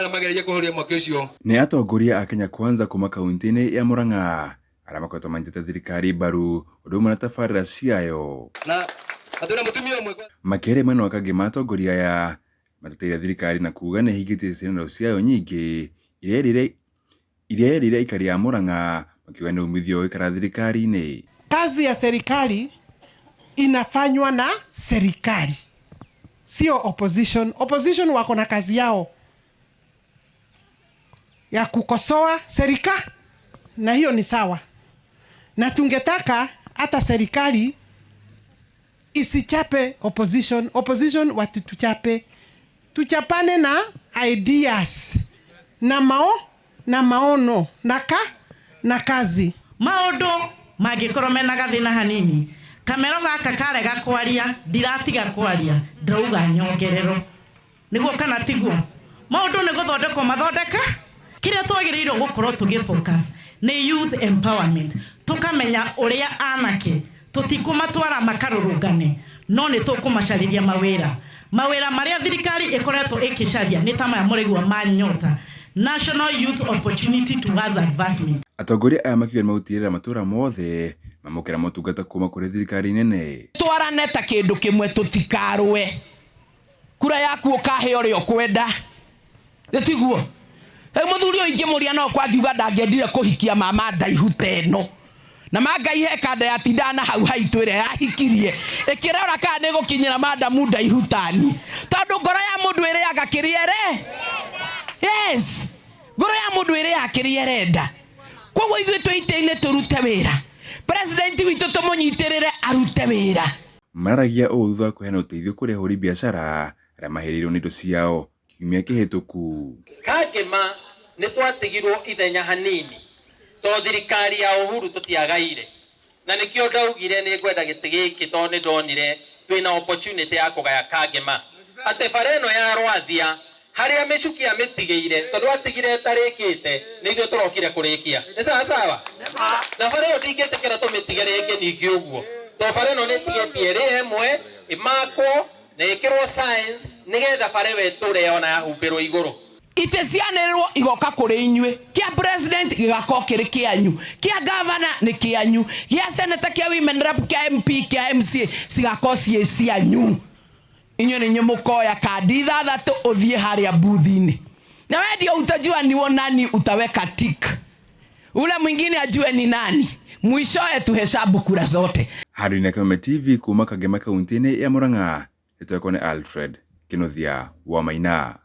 Arĩa mageragia kũhoria mwaki ũcio. Nĩ atongoria a Kenya Kwanza kuma kaunti-inĩ ya Murang'a arĩa makoretwo manyitĩte thirikari mbaru ũndũ ũmwe na tabarĩra ciayo. Na atĩ na mũtumia ũmwe. Makĩaria mwena wa Kangema atongoria aya mateteire thirikari na kuga nĩ ĩhingĩtie ciĩranĩro ciayo nyingĩ iria yerĩire aikari a Murang'a makiuga nĩ umithio gũikara thirikari-inĩ. Kazi ya serikali inafanywa na serikali, sio opposition. Opposition wako na kazi yao ya kukosoa serikali, na hiyo ni sawa, na tungetaka hata serikali isichape opposition. Opposition watutuchape, tuchapane na ideas na mao na maono na ka na kazi. Maundu mangikorwo mena gathina hanini, kamero gaka karega kwaria, ndiratiga kwaria, ndirauga nyongerero niguo kana tiguo. Maundu ni guthondekwo mathondeka. Kiria twagiriirwo gukorwo tugi focus ni youth empowerment, tukamenya uria anake tutikumatwara makarurungane, no ni tukumacariria mawira. Mawira maria thirikari ikoretwo ikicaria ni ta maya muraigua ma Nyota, National Youth Opportunity Towards Advancement. Atongoria aya makiuga nĩmegũtigĩrĩra matũra mothe mamũkĩra motungata kuma kũrĩ thirikari nene. Twarane ta kindu kimwe, tutikarwe. Kura yaku ukahe uria ukwenda, tiguo? Rĩu mũthuri ũyũ ingĩmũria no kwangiuga ndangĩendire kũhikia mama ndaihu ta ĩno, na mangai he kanda yatindaga na hau haitũ ĩrĩa yahikirie ĩkĩrora kana nĩ gũkinyĩra madamu ndaihu tani, tondũ ngoro ya mũndũ ĩrĩaga kĩrĩa ere. Yes, ngoro ya mũndũ ĩrĩaga kĩrĩa ĩrenda. Koguo ithuĩ twĩ itĩ-inĩ tũrute wĩra, president witũ tũmũnyitĩrĩre arute wĩra. Mararagia ũũ thutha wa kũheana ũteithio kũrĩ ahũri biacara arĩa mahĩrĩirwo nĩ indo ciao kiumia kĩhĩtũku. Kangema nĩ twatigirwo ithenya hanini to thirikari ya Uhuru tũtiagaire, na nĩkĩo ndaugire nĩ ngwenda gĩtĩ gĩkĩ, tondũ nĩ ndonire twĩna opportunity ya kũgaya Kangema atĩ bara ĩno ya Rwathia harĩa mĩcuki amĩtigĩire, tondũ atigire ĩtarĩkĩte, nĩ ithuĩ tũrokire kũrĩkia. Nĩ sawa sawa? Na bara ĩyo ndingĩtĩkĩra tũmĩtige rĩngĩ ningĩ ũguo, tondũ bara ĩno nĩ ĩtigĩtie ĩrĩ ĩmwe ĩmakwo na ĩkĩrwo signs nĩgetha bara ĩyo ĩtũre ona yahumbĩrwo igũrũ. Itĩ cianĩrĩrwo igoka kũrĩ inyuĩ, kĩa president gĩgakorwo kĩrĩ kĩanyu, kĩa governor nĩ kĩanyu, gĩa senator, kĩa women rep, kĩa MP, kĩa MCA cigakorwo ciĩ cianyu. Inyuĩ nĩ inyuĩ mũkoya kandi 6 ũthiĩ harĩa booth-inĩ, na wewe ndio utajua ni nani utaweka tick, ule mwingine ajue ni nani. Mwishowe tuhesabu kura zote. Handũ-inĩ Kameme TV kuma Kangema kaunti-inĩ ya Murang'a, nĩtwekwo nĩ Alfred Kinuthia wa Maina.